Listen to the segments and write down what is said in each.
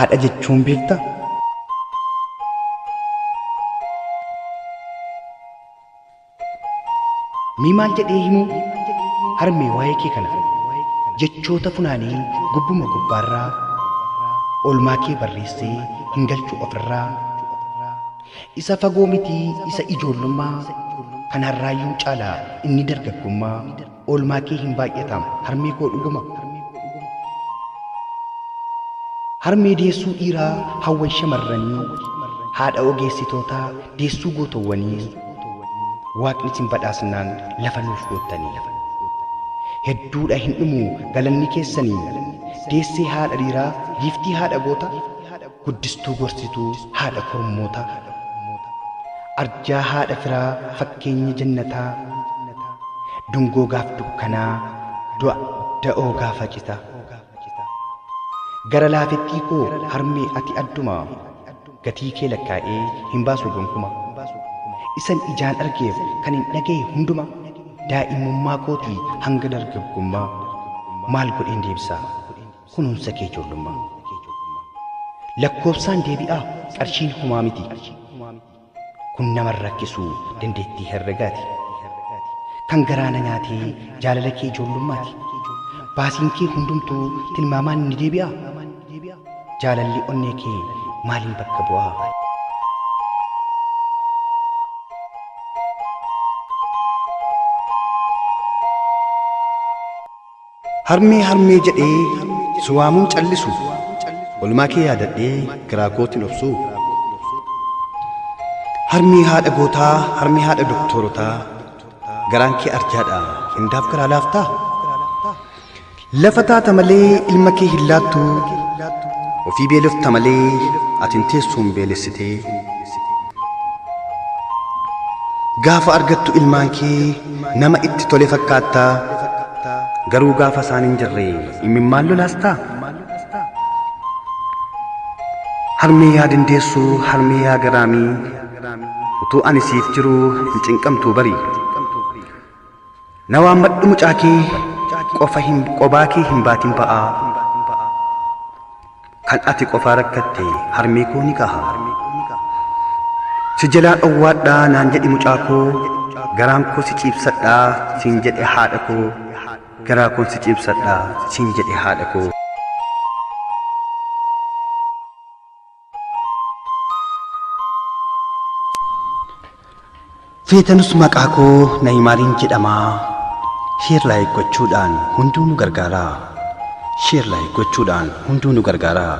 Haadha jechuun beektaa? Mee maal jedhee himuu harmee waa'ee kee kana jechoota funaanee gubbuma gubbaarraa oolmaa kee barreessee hin galchu ofirraa isa fagoo mitii isa ijoollummaa kan harraayyuu caala inni dargaggummaa oolmaa kee hin baay'ataam harmee koo dhuguma. Harmee deessuu dhiiraa hawwan shamarranii haadha ogeessitootaa deessuu gootowwanii waaqni isin badhaasnaan lafa nuuf goottanii. Hedduudha hin dhumu galanni keessanii deessee haadha dhiiraa giiftii haadha goota guddistuu gorsituu haadha kormoota arjaa haadha firaa fakkeenya jannataa dungoo gaaf dukkanaa du'a da'oo gaafa cita. Gara laafettii koo harmee ati adduma gatii kee lakkaa'ee hin baasu gonkuma. Isan ijaan argeef kan hin dhagaye hunduma daa'imummaa kootii hanga dargaggummaa maal godheen deebisa kunuunsa kee ijoollummaa. Lakkoofsaan deebi'aa qarshiin homaa miti. Kun nama rakkisu dandeettii herregaati. Kan garaa na nyaatee jaalala kee ijoollummaati. Baasiin kee hundumtuu tilmaamaan ni deebi'aa. Jaalalli onnee kee maaliin bakka bu'aa? Harmee harmee jedhee si waamuun callisu olmaa kee yaadadhee garaa kootiin obsu. Harmee haadha gootaa harmee haadha doktoorotaa garaan kee arjaadha hundaaf garaa laaftaa. Lafa taata malee ilma kee hin laattu ofii beelofta malee ati hin teessuun beelessitee. Gaafa argattu ilmaan kee nama itti tole fakkaattaa garuu gaafa isaan hin jirre imimmaan lolaastaa. Harmee yaa dandeessuu harmee yaa garaamii utuu ani siif jiruu hin cinqamtuu bari. Na waammadhu mucaa kee qofa hin qobaa kee hin baatin ba'aa. Kan ati qofaa rakkatte harmee koo ni gaha. Si jalaa dhowwaadhaa naan jedhi mucaa koo garaan koo si ciibsadhaa siin jedhe haadha koo garaa koon si ciibsadhaa siin jedhe haadha koo. Feetanus maqaa koo Nahimaariin jedhama. Share like gochuudhaan hunduu nu gargaaraa. Share like gochuudhaan hunduu nu gargaaraa.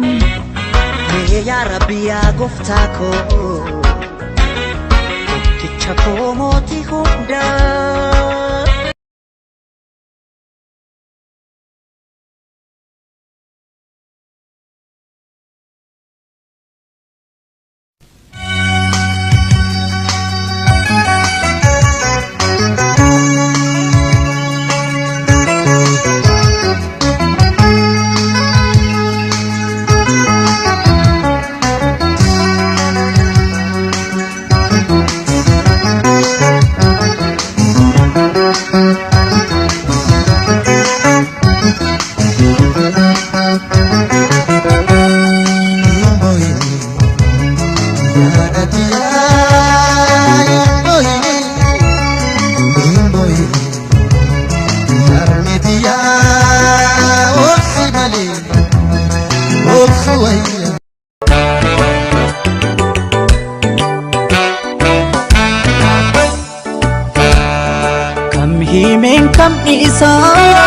Mee yaa Rabbi yaa gooftaa koo tokkicha koo mootii hundaa. Kam himeen kam dhiisaa.